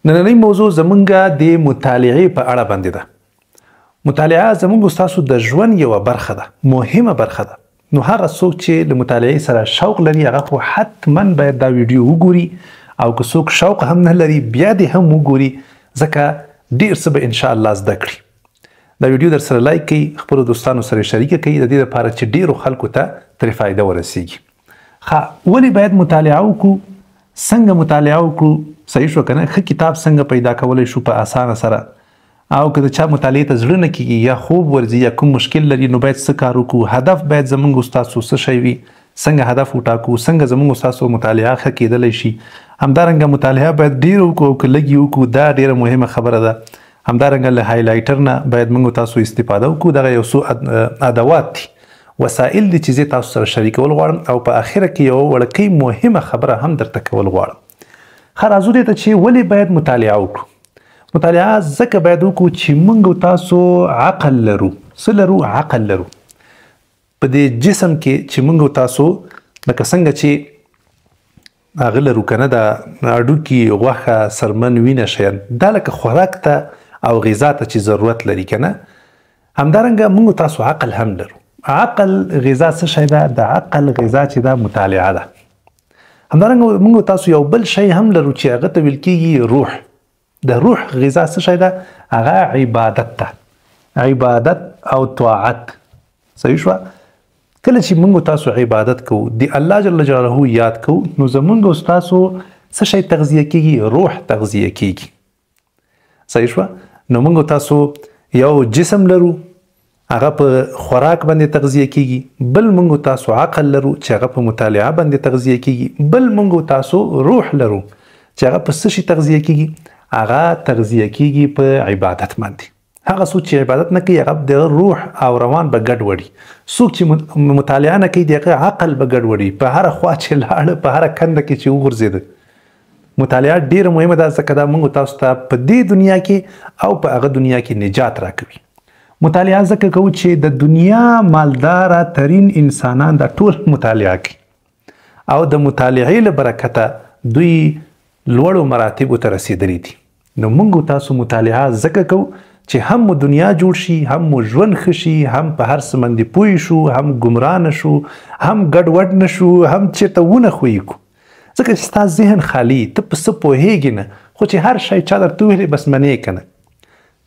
نننۍ موضوع زمونږ د مطالعې په اړه باندې ده. مطالعه زمونږ ستاسو د ژوند یوه برخه ده، مهمه برخه ده. نو هغه څوک چې له مطالعې سره شوق لري هغه خو حتما باید دا ویډیو وګوري، او که څوک شوق هم نه لري بیا دې هم وګوري، ځکه ډیر څه به انشاءالله زده کړي. دا ویډیو در سره لایک کړئ، خپلو دوستانو سره شریکه کړئ، د دې لپاره چې ډیرو خلکو ته ترې فایده ورسیږي. ښه، ولې باید مطالعه وکړو؟ څنګه مطالعه وکړو؟ صحیح شو که نه؟ ښه کتاب څنګه پیدا کولی شو په اسانه سره؟ او که د چا مطالعې ته زړه نه کېږي یا خوب ورځي یا کوم مشکل لري، نو باید څه کار وکړو؟ هدف باید زمونږ ستاسو څه شی وي؟ څنګه هدف وټاکو؟ څنګه زمونږ ستاسو مطالعه ښه کېدلی شي؟ همدارنګه مطالعه باید ډېر وکړو او که لږ یې وکړو، دا ډېره مهمه خبره ده. همدارنګه له highlighter نه باید موږ تاسو استفاده وکړو. دغه یو څو ادوات دي، وسایل دي چې زه تاسو سره شریکول غواړم، او په اخره کې یوه وړکۍ مهمه خبره هم درته کول غواړم. ښه، راځو دې ته چې ولې باید مطالعه وکړو. مطالعه ځکه باید وکړو چې موږ تاسو عقل لرو. څه لرو؟ عقل لرو. په دې جسم کې چې موږ تاسو لکه څنګه چې هغه لرو که نه، دا هډوکي، غوښه، څرمن، وینه، شیان، دا لکه خوراک ته او غذا ته چې ضرورت لري که نه، همدارنګه موږ تاسو عقل هم لرو. عقل غذا څه شی ده؟ د عقل غذا چې ده مطالعه ده. همدارنګه موږ تاسو یو بل شی هم لرو چې هغه ته ویل کېږي روح. د روح غذا څه شی ده؟ هغه عبادت ده، عبادت او طاعت. صحیح شوه؟ کله چې موږ تاسو عبادت کوو، د الله جل جلاله یاد کوو، نو زمونږ او ستاسو څه شی تغذیه کېږي؟ روح تغذیه کېږي. صحیح شوه؟ نو موږ تاسو یو جسم لرو، هغه په خوراک باندې تغذیه کېږي، بل موږ تاسو عقل لرو چې هغه په مطالعه باندې تغذیه کېږي، بل موږ تاسو روح لرو چې هغه په څه شي تغذیه کېږي؟ هغه تغذیه کېږي په عبادت باندې. هغه څوک چې عبادت نه کوي هغه د روح او روان به ګډ وړي، څوک چې مطالعه نه کوي د هغه عقل به ګډ وړي، په هره خوا چې لاړه، په هره کنده کې چې وغورځېده. مطالعه ډېره مهمه ده، ځکه دا موږ تاسو ته په دې دنیا کې او په هغه دنیا کې نجات راکوي. مطالعه ځکه کوو چې د دنیا مالداره ترین انسانان دا ټول مطالعه کوي، او د مطالعې له برکته دوی لوړو مراتبو ته رسېدلي دي. نو موږ تاسو مطالعه ځکه کوو چې هم مو دنیا جوړ شي، هم مو ژوند ښه شي، هم په هر څه باندې پوه شو، هم ګمراه نه شو، هم ګډوډ نه شو، هم چېرته ونه ښویېږو. ځکه چې ستا ذهن خالي، ته په څه پوهېږې نه، خو چې هر شی چا درته وویلې بس منې که نه.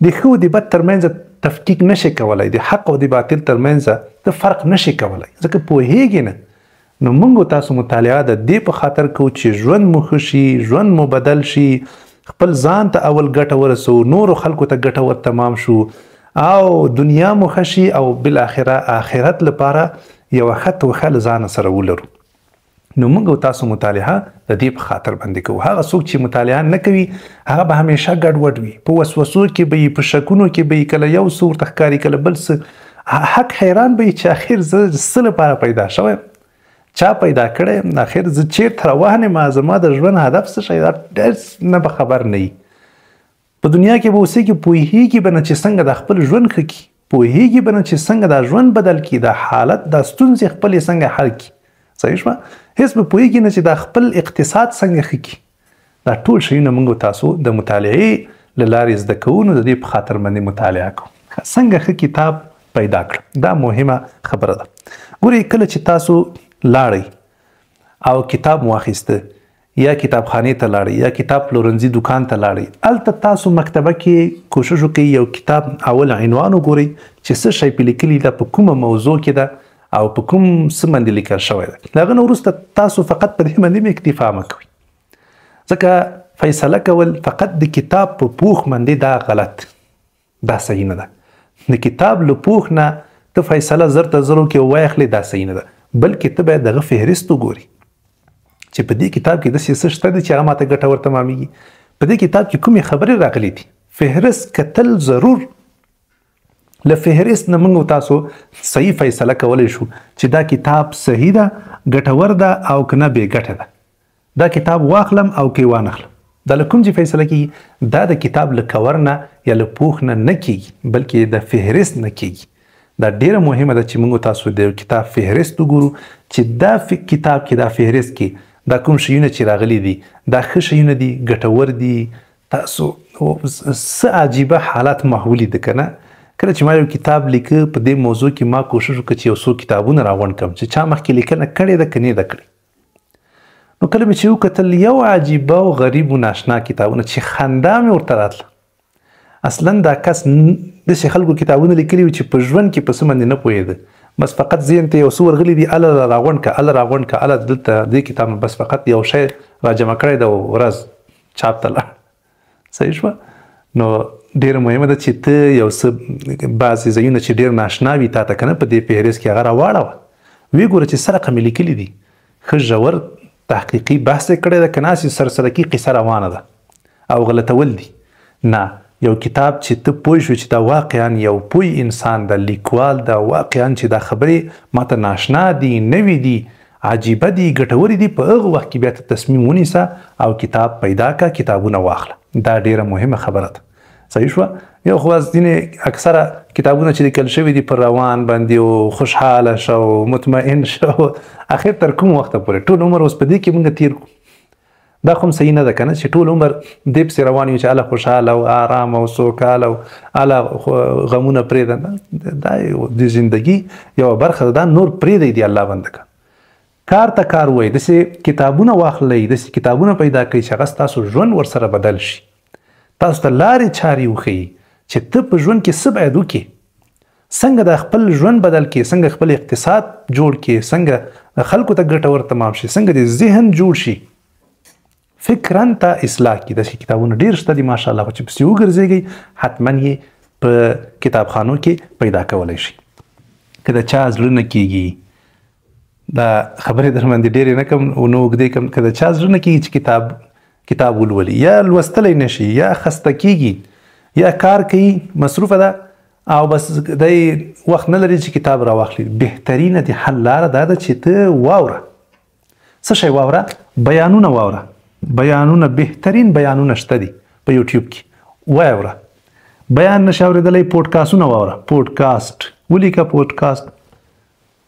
د ښه او د بد ترمنځ تفکیک نشې کولی، د حق او د باطل ترمنځ ته فرق نشې کولی، ځکه پوهېږې نه. نو موږ تاسو مطالعه د دې په خاطر کوو چې ژوند مو ښه شي، ژوند مو بدل شي، خپل ځان ته اول ګټه ورسوو، نورو خلکو ته ګټه ور تمام شو، او دنیا مو ښه شي، او بالاخره آخرت لپاره یوه ښه توښه له ځانه سره ولرو. نو موږ تاسو مطالعه د دې په خاطر باندې کوو. هغه څوک چې مطالعه نه کوي هغه به همیشه ګډوډ وي، په وسوسو کې به وي، په شکونو کې به وي، کله یو څه ورته ښکاري، کله بل څه. حق حیران به وي چې اخر زه څه لپاره پیدا شوی یم، چا پیدا کړی یم، اخر زه چېرته روان یم، زما د ژوند هدف څه شی ده، ډېر نه به خبر نه وي. په دنیا کې به اوسېږي، پوهېږي به نه چې څنګه د خپل ژوند ښه کړي، پوهېږي به نه چې څنګه دا ژوند بدل کړي، دا حالت، دا ستونزې خپلې څنګه حل کړي. صحیح شوه؟ هېڅ به پوهېږي نه چې دا خپل اقتصاد څنګه ښه کړي. دا ټول شیونه موږ تاسو د مطالعې له لارې زده کوو، نو د دې په خاطر باندې مطالعه کوو. څنګه ښه کتاب پیدا کړم، دا مهمه خبره ده. ګورئ، کله چې تاسو لاړئ او کتاب مو واخیسته، یا کتابخانې ته لاړئ، یا کتاب پلورنځي دوکان ته لاړئ، هلته تاسو مکتبه کې کوشش وکړئ یو کتاب اول عنوان وګورئ چې څه شی پې لیکلي ده، په کومه موضوع کې ده او په کوم څه باندې لیکل شوی ده. له هغه نه وروسته تاسو فقط په دې باندې هم اکتفا مه کوئ، ځکه فیصله کول فقط د کتاب په پوښ باندې دا غلط، دا صحیح نه ده. د کتاب له پوښ نه ته فیصله زر تر زرو کې واخلې، دا صحیح نه ده، بلکې ته باید دغه فهرست وګورې چې په دې کتاب کې داسې څه شته دي چې هغه ماته ګټور تمامېږي، په دې کتاب کې کومې خبرې راغلي دي. فهرست کتل ضرور، له فهرست نه موږ تاسو صحیح فیصله کولی شو چې دا کتاب صحیح ده، ګټور ده او که نه بې ګټه ده، دا کتاب واخلم او که یې وانخلم. دا له کوم ځای فیصله کېږي؟ دا د کتاب له کور نه یا له پوښ نه نه کېږي، بلکې د فهرست نه کېږي. دا ډیره مهمه ده چې موږ تاسو د یو کتاب فهرست وګورو چې دا کتاب کې، دا فهرست کې دا کوم شیونه چې راغلي دي، دا ښه شیونه دي، ګټور دي، تاسو څه عجیبه حالت ما ولید که نه. کله چې ما یو کتاب لیکه په دې موضوع کې، ما کوشش وکړ چې یو څو کتابونه راغونډ کړم چې چا مخکې لیکنه کړې ده که نه ده کړې. نو کله مې چې وکتل یو عجیبه او غریب و ناشنا کتابونه چې خندا مې ورته راتله. اصلا دا کس داسې خلکو کتابونه لیکلي وو چې په ژوند کې په څه باندې نه پوهېده، بس فقط ذهن ته یو څه ورغلي دي، هله راغونډ که، هله راغونډ که، هله دلته دې کتاب، بس فقط یو شی راجمع کړی دی او ورځ چاپ ته لاړ. صحیح شوه؟ نو ډېره مهمه ده چې ته یو څه بعضې ځایونه چې ډېر ناشنا وي تا ته که نه، په دې فهرست کې هغه راواړوه، ویې ګوره چې څه رقم یې لیکلي دي، ښه ژور تحقیقي بحث یې کړی ده که نه هسې سرسرکي قصه روانه ده او غلطول دي. نه، یو کتاب چې ته پوه شو چې دا واقعا یو پوه انسان ده، لیکوال ده، واقعا چې دا خبرې ماته ناشنا دي، نوې دي، عجیبه دي، ګټورې دي، په هغه وخت کې بیا ته تصمیم ونیسه او کتاب پیدا که، کتابونه واخله. دا ډېره مهمه خبره ده. صحیح شوه؟ یو خو ځینې اکثره کتابونه چې لیکل شوي دي پر روان باندې او خوشحاله شه او مطمئن شه، اخر تر کوم وخته پورې ټول عمر اوس په دې کې موږ تېر کړو، دا خو هم صحیح نه ده که نه، چې ټول عمر دې پسې روان یو چې هله خوشحاله او آرام او سوکاله او هله غمونه پرېږده. دا د زندګي یوه برخه ده، دا نور پرېږدئ دی الله بنده که. کار ته کار وایي، داسې کتابونه واخلئ، داسې کتابونه پیدا کړئ چې هغه ستاسو ژوند ورسره بدل شي، تاسو ته لارې چارې وښیي چې ته په ژوند کې څه باید وکړې، څنګه د خپل ژوند بدل کړې، څنګه خپل اقتصاد جوړ کړې، څنګه خلکو ته ګټور تمام شي، څنګه د ذهن جوړ شي، فکراً ته اصلاح کړي. داسې کتابونه ډېر شته دي ماشاءالله، خو چې پسې وګرځېږئ حتما یې په کتابخانو کې پیدا کولی شي. که د چا زړه نه کېږي، دا خبرې در باندې ډېرې نه کوم او نه اوږدې کوم، که د چا زړه نه کېږي چې کتاب ولولي، یا لوستلی نه شي، یا خسته کېږي، یا کار کوي مصروفه ده او بس دی وخت نه لري چې کتاب راواخلي، بهترینه د حل لاره دا ده چې ته واوره. څه شی واوره؟ بیانونه واوره. بیانونه، بهترین بیانونه شته دي په یوټیوب کې، واوره. بیان نشي اورېدلی، پودکاسټونه واوره. پودکاسټ ولیکه، پودکاسټ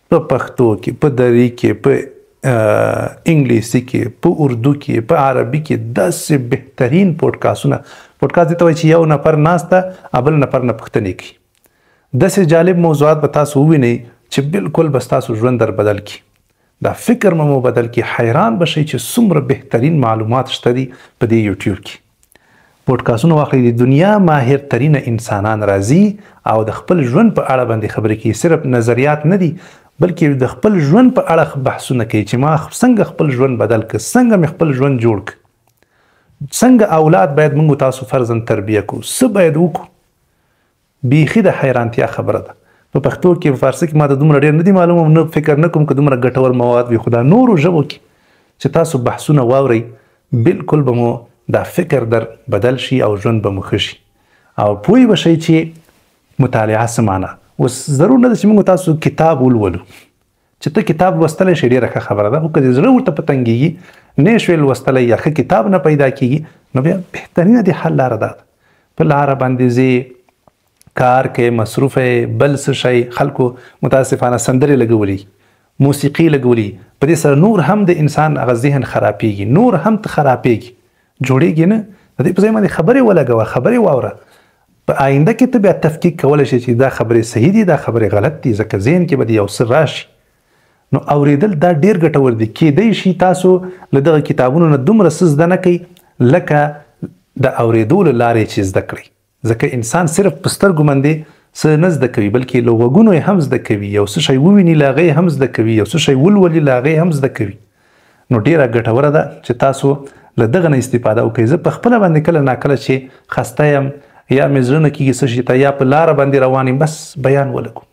په پښتو کې، په دري کې، په انګلیسي کې، په اردو کې، په عربي کې، داسې بهترین پودکاسټونه. پودکاسټ دې ته وایي چې یو نفر ناسته او بل نفر نه پوښتنې کوي. داسې جالب موضوعات به تاسو ووینئ چې بالکل به ستاسو ژوند در بدل کړي، دا فکر به مو بدل کړي، حیران به شئ چې څومره بهترین معلومات شته دي په دې یوټیوب کې. پودکاسټونه واخلئ، د دنیا ماهر ترینه انسانان راځي او د خپل ژوند په اړه باندې خبرې کوي. صرف نظریات نه دي، بلکې د خپل ژوند په اړه بحثونه کوي چې ما څنګه خپل ژوند بدل کړ، څنګه مې خپل ژوند جوړ کړ، څنګه اولاد باید موږ تاسو فرضاً تربیه کړو، څه باید وکړو. بیخي د حیرانتیا خبره ده. په پښتو کې، په فارسي کې ما ته دومره ډېر نه دي معلوم، نه فکر نه کوم که دومره ګټور مواد وي، خو دا نورو ژبو کې چې تاسو بحثونه واورئ بالکل به مو دا فکر در بدل شي او ژوند به مو ښه شي او پوه به شئ چې مطالعه څه معنا. اوس ضرور نه ده چې موږ تاسو کتاب ولولو، چې ته کتاب لوستلی شې ډېره ښه خبره ده، خو که دې زړه ورته په تنګېږي، نه شوې لوستلی یا ښه کتاب نه پیدا کېږي، نو بیا بهترینه د حل لاره دا ده، په لاره باندې ځې، کار کې مصروف یې، بل څه شی، خلکو متاسفانه سندرې لګولي، موسیقي لګولي، په دې سره نور هم د انسان هغه ذهن خرابېږي، نور هم ته خرابېږي، جوړېږي نه. د دې په ځای باندې خبرې ولګوه، خبرې واوره. په آینده کې ته بیا تفکیک کولی شې چې دا خبرې صحیح دي، دا خبرې غلط دي، ځکه ذهن کې به دې یو څه راشي. نو اورېدل دا ډېر ګټور دي. کېدی شي تاسو له دغه کتابونو نه دومره څه زده نه کړئ لکه د اورېدو له لارې چې زده کړئ، ځکه انسان صرف په سترګو باندې څه نه زده کوي، بلکې له غوږونو یې هم زده کوي، یو څه شی وویني له هغې هم زده کوي، یو څه شی ولولي له هغې هم زده کوي. نو ډېره ګټوره ده چې تاسو له دغه نه استفاده وکړئ. زه په خپله باندې کله ناکله چې خسته یم یا مې زړه نه کېږي څه شي ته، یا په لاره باندې روان یم، بس بیان ولګوم،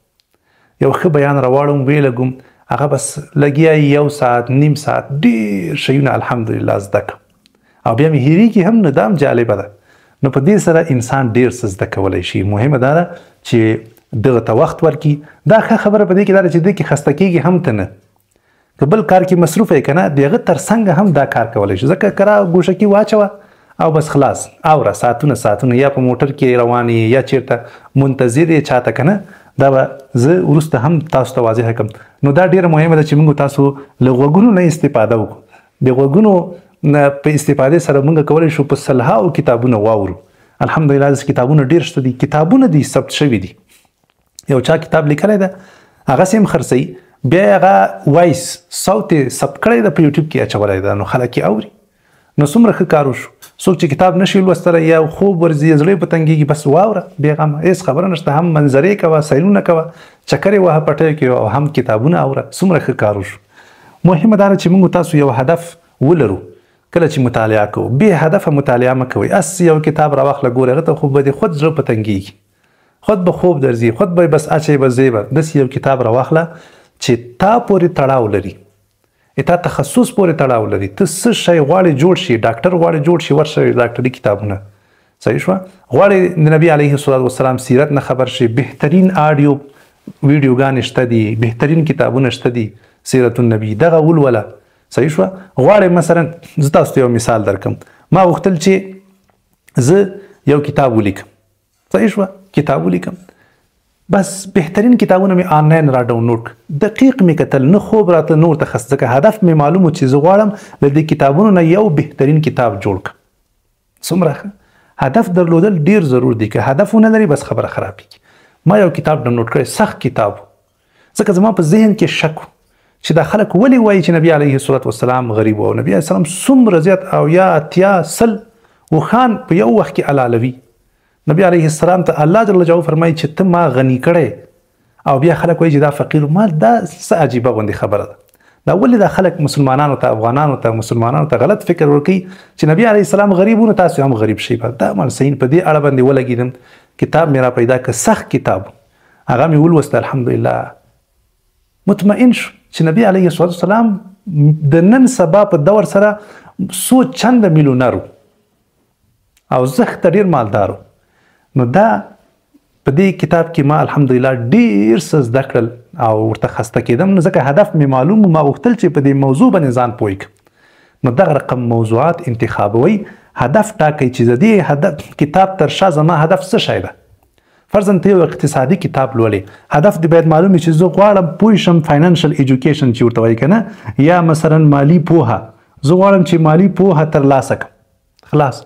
یو ښه بیان راواړم ویې لګوم، هغه بس لګیا یو ساعت نیم ساعت ډېر شیونه الحمدلله زده کړم او بیا مې هېرېږي هم نه. دا هم جالبه ده. نو په دې سره انسان ډېر څه زده کولی شي. مهمه دا ده چې دغه ته وخت ورکړي. دا ښه خبره په دې کې دا ده چې دې کې خسته کېږي هم ته نه، که بل کار کې مصروف یې که نه، د هغه تر څنګه هم دا کار کولی شي، ځکه کرا ګوشه کې واچوه او بس خلاص، اوره ساعتونه ساعتونه، یا په موټر کې روان یې یا چېرته منتظر یې چاته که نه، دا به زه وروسته هم تاسو ته واضح کړم. نو دا ډېره مهمه ده چې موږ تاسو له غوږونو نه استفاده وکړو. د غوږونو په استفادې سره موږ کولی شو په سلهاو کتابونه واورو. الحمدلله داسې کتابونه ډېر شته دي، کتابونه دي ثبت شوي دي. یو چا کتاب لیکلی ده، هغه سیم خرڅوي، بیا یې هغه voice صوت یې ثبت کړی ده، په یوټیوب کې اچولی ده، نو خلک یې اوري. نو څومره ښه کار وشو. څوک چې کتاب نشي لوستلی یا خوب ورځي، زړه یې په تنګېږي، بس واوره بېغمه، هېڅ خبره نشته. هم منظرې کوه، سیلونه کوه، چکرې وهه پټیو کې، او هم کتابونه اوره. څومره ښه کار وشو. مهمه دا ده چې موږ تاسو یو هدف ولرو کله چې مطالعه کوو. بې هدفه مطالعه مه کوئ. اس یو کتاب راواخله ګوره، هغه ته خو به دې خود زړه په تنګېږي، خود به خوب درځي، خود به بس اچوي به ځې به. داسې یو کتاب راواخله چې تا پورې تړاو لري، تا تخصص پورې تړاو لري، ته څه شی غواړې جوړ شي، ډاکټر غواړې جوړ شي، ورشه ډاکټري کتابونه. صحیح شوه؟ غواړې د نبی علیه الصلاة والسلام سیرت نه خبر شي، بهترین آډیو ویډیوګانې شته دي، بهترین کتابونه شته دي سیرت النبي، دغه ولوله. صحیح شوه؟ غواړې مثلا زه تاسو ته یو مثال درکم، ما غوښتل چې زه یو کتاب ولیکم. صحیح شوه؟ کتاب ولیکم، بس بهترین کتابونه مې آنلاین را ډاونلوډ کړ، دقیق مې کتل، نه خوب راته نور ته خس، ځکه هدف مې معلوم و چې زه غواړم له دې کتابونو نه یو بهترین کتاب جوړ کړم. څومره ښه هدف درلودل ډیر ضرور دی، که هدف ونه لري بس خبره خرابېږي. ما یو کتاب ډاونلوډ کړی، سخت کتاب، ځکه زما په ذهن کې شک و چې دا خلک ولې وایي چې نبی علیه الصلاة والسلام غریب و، او نبی علیه السلام څومره زیات او یا 80 100 اوښان په یو وخت کې حلالوي. نبی علیه السلام ته الله جل جلاله فرمایي چې ته ما غني کړی، او بیا خلک وایي چې دا فقیر مال. دا څه عجیبه غوندې خبره ده. دا ولې دا خلک مسلمانانو ته، افغانانو ته، مسلمانانو ته غلط فکر ورکوي چې نبی علیه السلام غریب و نو تاسو هم غریب شئ. دا مال صحیح په دې اړه باندې ولګېدم، کتاب مې را پیدا کړ، سخت کتاب، هغه مې ولوست، الحمدلله مطمئن شو چې نبی علیه الصلاة والسلام د نن سبا په دور سره څو چنده میلیونر او زښته ډېر مالدار و. نو دا په دې کتاب کې ما الحمدلله ډېر څه زده کړل او ورته خسته کېدم، نو ځکه هدف مې معلوم و، ما غوښتل چې په دې موضوع باندې ځان پوه کړم. نو دغه رقم موضوعات انتخابوئ، هدف ټاکئ چې د دې هدف کتاب تر شا زما هدف څه شی ده. فرضاً ته یو اقتصادي کتاب لولې، هدف دې باید معلوم وي چې زه غواړم پوه شم financial education چې ورته وایي که نه، یا مثلا مالي پوهه، زه غواړم چې مالي پوهه ترلاسه کړم، خلاص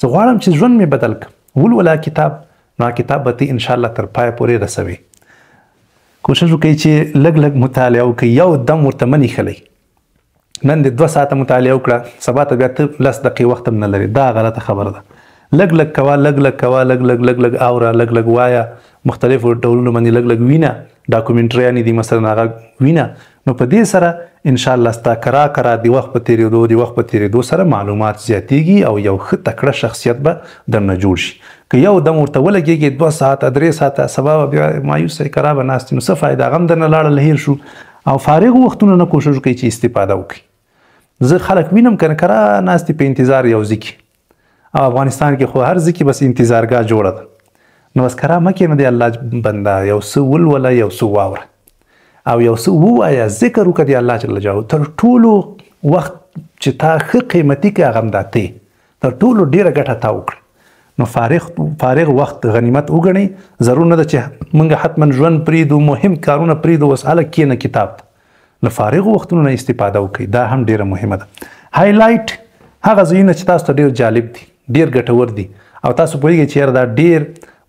زه غواړم چې ژوند مې بدل کړم، ولوله کتاب، نو هغه کتاب به ته انشاءالله تر پایه پورې رسوي. کوشش وکړئ چې لږ لږ مطالعه وکړئ، یو دم ورته مه نیښلئ. نن دې 2 ساعته مطالعه وکړه، سبا ته بیا ته 10 دقیقې وخت هم نه لرې، دا غلطه خبره ده. لږ لږ کوه، لږ لږ کوه، لږ لږ لږ لږ اوره، لږ لږ وایه، مختلفو ډولونو باندې لږ لږ وینه، ډاکومنټریانې دي مثلا هغه وینه. نو په دې سره انشاءالله ستا کرا کرا د وخت په تېرېدو د وخت په تېرېدو سره معلومات زیاتېږي او یو ښه تکړه شخصیت به درنه جوړ شي. که یو دم ورته ولګېږي 2 ساعته 3 ساعته، سبا به بیا مایوسه یې، کرا به ناست یې، نو څه فایده، هغه هم درنه لاړل هېر شو. او فارغ وختونو نه کوشش وکړئ چې استفاده وکړئ. زه خلک وینم که نه کرا ناست دي په انتظار یو ځای کې، او افغانستان کې خو هر ځای کې بس انتظارګاه جوړه ده. نو بس کرا مه کښېنه دی الله بنده، یو څه ولوله، یو څه واوره او یو څه ووایه، ذکر وکړه دی الله جل جلاله. تر ټولو وخت چې تا ښه قیمتي کړې هغه هم دا ته، تر ټولو ډېره ګټه تا وکړه. نو فارغ وخت غنیمت وګڼئ. ضرور نه ده چې موږ حتما ژوند پرېږدو، مهم کارونه پرېږدو، اوس هله کښېنه کتاب ته. له فارغو وختونو نه استفاده وکړئ، دا هم ډېره مهمه ده. highlight هغه ځایونه چې تاسو ته ډېر جالب دي، ډېر ګټور دي او تاسو پوهېږئ چې یاره دا ډېر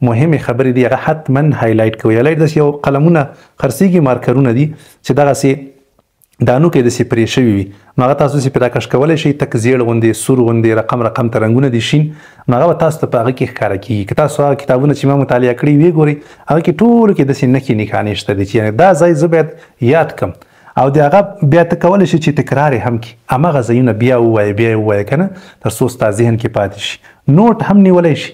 مهمې خبرې دي، هغه حتما highlight کوئ. highlight داسې یو قلمونه خرڅېږي، مارکرونه دي چې دغسې دانو کې داسې پرې شوي وي، نو هغه تاسو داسې پرې راکش کولی شئ، تک زیړ غوندې، سور غوندې، رقم رقم ته رنګونه دي، شین، نو هغه به تاسو ته په هغه کې ښکاره کېږي. که تاسو هغه کتابونه چې ما مطالعه کړي وي ګورئ، هغه کې ټولو کې داسې نښې نښانې شته دي چې یعنې دا ځای زه باید یاد کړم، او د هغه بیا ته کولی شي چې تکرار یې هم کړي، هماغه ځایونه بیا ووایې بیا یې ووایې که نه، تر څو ستا ذهن کې پاتې شي. نوټ هم نیولی شي،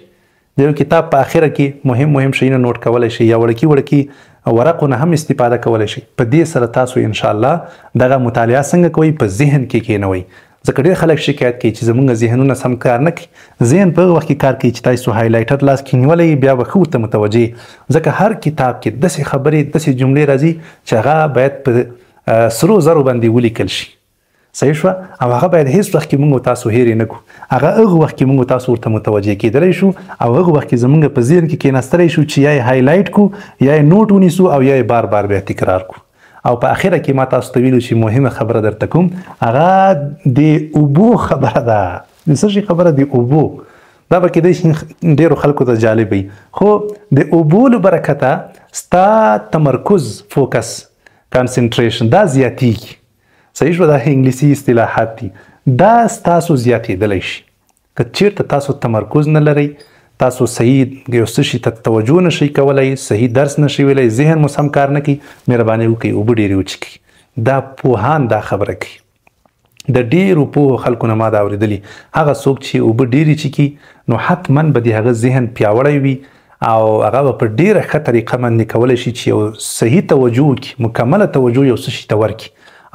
د یو کتاب په اخره کې مهم مهم شیونه نوټ کولی شي، یا وړکي وړکي ورقو نه هم استفاده کولی شي. په دې سره تاسو انشاءالله دغه مطالعه څنګه کوئ، په ذهن کې کېنوئ. ځکه ډېر خلک شکایت کوي چې زمونږ ذهنونه سم کار نه کوي. ذهن په هغه وخت کې کار کوي چې تاسو highlighter لاس کې نیولی، بیا به ښه ورته متوجه. ځکه هر کتاب کې داسې خبرې داسې جملې راځي چې هغه باید په سرو زرو باندې ولیکل شي. صحیح شوه؟ او هغه باید هیڅ وخت کې موږ تاسو هېرې نه کړو. هغه هغه وخت کې موږ تاسو ورته متوجه کېدلی شو او هغه وخت کې زموږ په ذهن کې کېناستلی شو چې یا یې highlight کړو، یا یې نوټ ونیسو او یا یې بار بار بیا تکرار کړو. او په اخره کې ما تاسو ته ویلو چې مهمه خبره درته کوم، هغه د اوبو خبره ده. د څه شي خبره؟ د اوبو. دا به کېدای شي ډېرو خلکو ته جالب وي، خو د اوبو له برکته ستا تمرکز، فوکس، کانسنټریشن دا زیاتیږي. صحیح شو؟ دا انګلیسي اصطلاحات دي. دا ستاسو زیاتېدلی شي. که چیرته تاسو تمرکز نه لرئ، تاسو صحیح یو څه شي ته توجه نه شئ کولی، صحیح درس نه شئ ویلی، ذهن مو سم کار نه کوي، مهرباني وکړئ اوبه ډېرې وڅښئ. دا پوهان دا خبره کوي. د ډېرو پوهو خلکو نه ما دا اورېدلي، هغه څوک چې اوبه ډېرې چکي نو حتما به د هغه ذهن پیاوړی وي او هغه به په ډېره ښه طریقه باندې کولی شي چې یو صحیح توجه وکړي، مکمله توجه یو څه شي ته ورکړي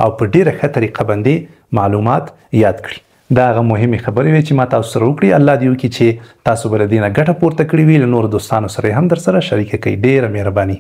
او په ډېره ښه طریقه باندې معلومات یاد کړي. دا هغه مهمې خبرې وې چې ما تاسو سره وکړي. الله دې وکړي چې تاسو به له دې نه ګټه پورته کړې وي، له نورو دوستانو سره یې هم درسره شریکه کړئ. ډېره مهرباني.